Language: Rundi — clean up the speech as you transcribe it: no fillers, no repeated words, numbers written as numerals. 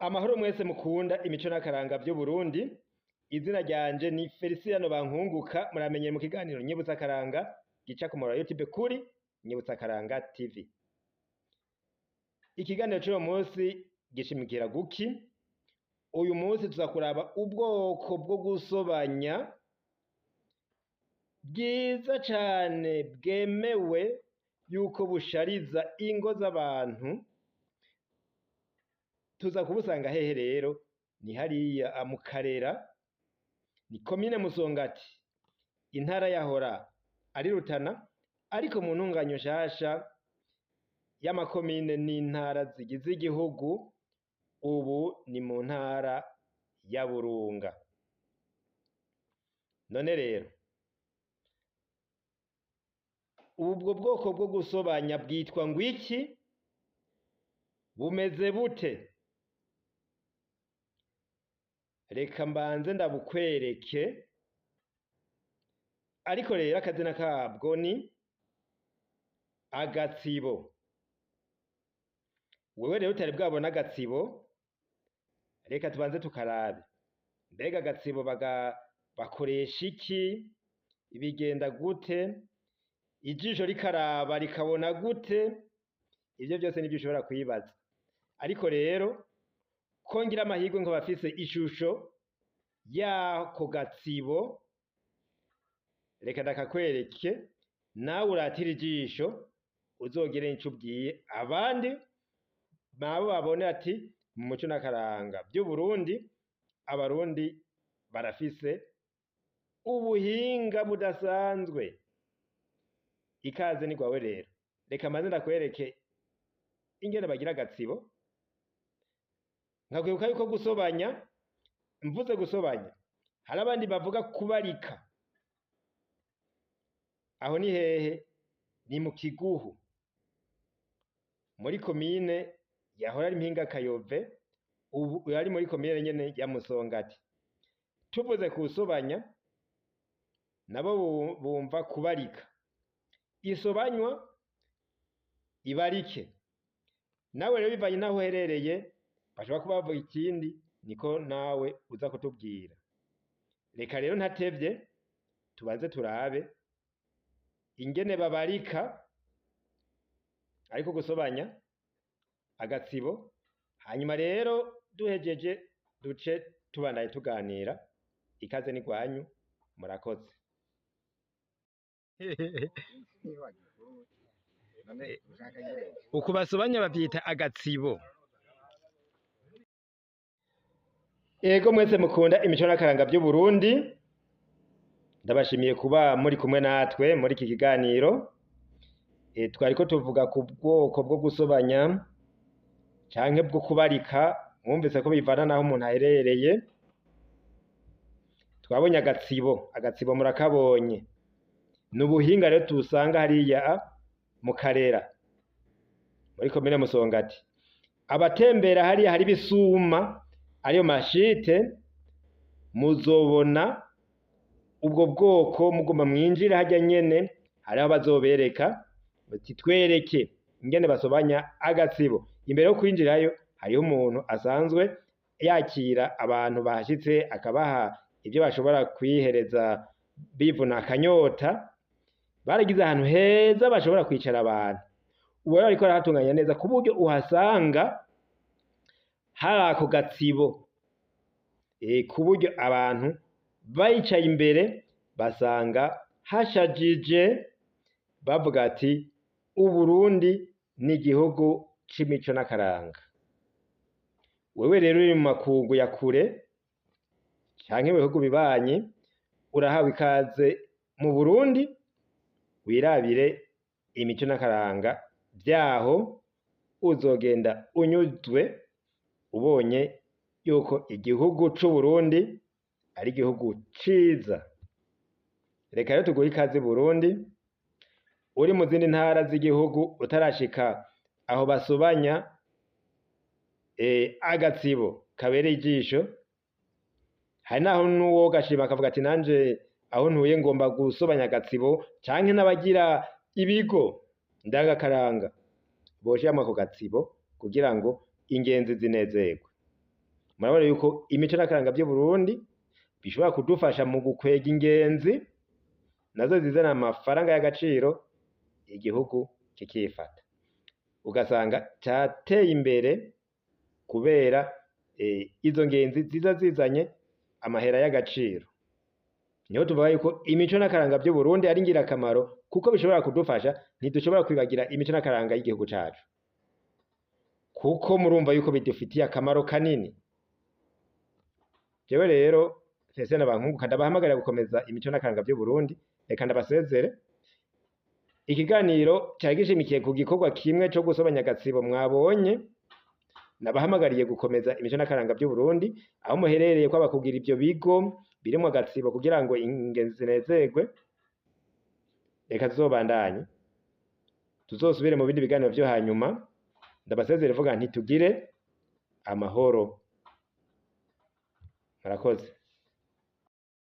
Amahoro mwese mukunda imico n'akaranga vy'Uburundi, izina ryanje ni Feliciano Bankunguka, muramenyere mu kiganiro Nyibutsa Akaranga gica ku muhora wa YouTube kuri Nyibutsa Akaranga TV. Ikiganiro c'uyu munsi gishimikira guki? Uyu munsi tuza kuraba ubwoko bwo gusobanya bwiza cane bwemewe yuko bushariza ingo z'abantu. Tuza kubusanga hehe rero? Ni hariya mu Karera, ni komine Musongati, intara yahora ari Rutana, ariko mu ntunganyo nshasha y'amakomine n'intara zigize igihugu, ubu ni mu ntara ya Burunga. None rero ubwo bwoko bwo gusobanya bwitwa ngwiki? Bumeze bute? Reka mbanze ndabukwereke, ariko rero akazina kabwo ni agatsibo. Wewe rero utari bwabona agatsibo, reka tubanze tukarabe. Mbega agatsibo bakoresha iki? Bigenda gute? Ijisho rikaraba rikabona gute? Ivyo vyose nivyo ushobora kwibaza. Ariko rero ko ngira amahirwe ngo bafise ishusho yako gatsibo, reka ndakakwereke, nawe uratira ijisho uzogere nico ubwiye abandi nabo babone ati mu muco n'akaranga vy'Uburundi, abarundi barafise ubuhinga budasanzwe. Ikaze ni gwawe rero. Reka mbanze ndakwereke ingene bagira agatsibo. Nkakwibuka yuko gusobanya, mvuze gusobanya, hari abandi bavuga kubarika. Aho ni hehe? Ni mu Kiguhu, muri komine yahora ari Mpinga Kayove, ubu ari muri komine nyene ya Musongati. Tuvuze kusobanya, nabo bumva kubarika. Isobanywa ibarike. Nawe rero bivanye naho uherereye, bashobora kuba bavuga ikindi, niko nawe uza kutubwira. Reka rero ntatevye, tubanze turabe ingene babarika, ariko gusobanya agatsibo. Hanyuma rero duhejeje duce tubandaye tuganira. Ikaze ni gwanyu, murakoze. Uku basobanya bavyita agatsibo. Ego mwese mukunda imico n'akaranga vy'Uburundi, ndabashimiye kuba muri kumwe natwe muri iki kiganiro. Twariko tuvuga ku bwoko bwo gusobanya canke bwo kubarika, mwumvise ko bivana naho umuntu aherereye. Twabonye agatsibo, agatsibo murakabonye. Ni ubuhinga rero tusanga hariya mu Karera muri komine Musongati. Abatembera hariya hari ibisuma, ariyo mashite, muzobona ubwo bwoko mugomba mwinjire harya nyene, hariho bazobereka bati twereke ingene basobanya agatsibo. Imbere yo kwinjirayo hariho umuntu asanzwe yakira abantu bahashitse, akabaha ivyo bashobora kwihereza bivuna akanyota. Baragize ahantu heza bashobora kwicara abantu. Ubu rero ariko arahatunganya neza ku buryo uhasanga hari ako gatsibo, ku buryo abantu bayicaye imbere basanga hashajije, bavuga ati Uburundi ni igihugu c'imico n'akaranga. Wewe rero uri mu makungu ya kure canke mu bihugu bibanyi, urahawe ikaze mu Burundi, wirabire imico n'akaranga vyaho, uzogenda unyuzwe ubonye yuko igihugu c'Uburundi ari igihugu ciza. Reka rero tuguhe ikaze Burundi. Uri mu zindi ntara z'igihugu utarashika aho basobanya agatsibo kabereye ijisho, hari naho n'uwo gashima akavuga ati nanje aho ntuye ngomba gusobanya agatsibo, canke n'abagira ibigo ndangakaranga boshiramwo ako gatsibo kugira ngo ingenzi zinezerwe. Murabona yuko imico n'akaranga vy'Uburundi bishobora kudufasha mu gukwega ingenzi, nazo zizana amafaranga y'agaciro, igihugu kikifata, ugasanga cateye imbere kubera izo ngenzi ziza zizanye amahera y'agaciro. Niho tuvuga yuko imico n'akaranga vy'Uburundi ari ngirakamaro, kuko bishobora kudufasha. Ntidushobora kwibagira imico n'akaranga y'igihugu cacu, kuko murumva yuko bidufitiye akamaro kanini. Jewe rero Felicien Bankunguka ndabahamagarira gukomeza imico n'akaranga vy'Uburundi. Reka ndabasezere. Ikiganiro cari gishimikiye ku gikorwa kimwe co gusobanya agatsibo mwabonye. Nabahamagariye gukomeza imico n'akaranga vy'Uburundi aho muherereye, kwaba kugira ivyo bigo birimwo agatsibo kugira ngo ingenzi zinezerwe. Reka tuzobandanye, tuzosubire mu bindi biganiro vyo hanyuma. Ndabasezere vuga nti tugire amahoro. Murakoze.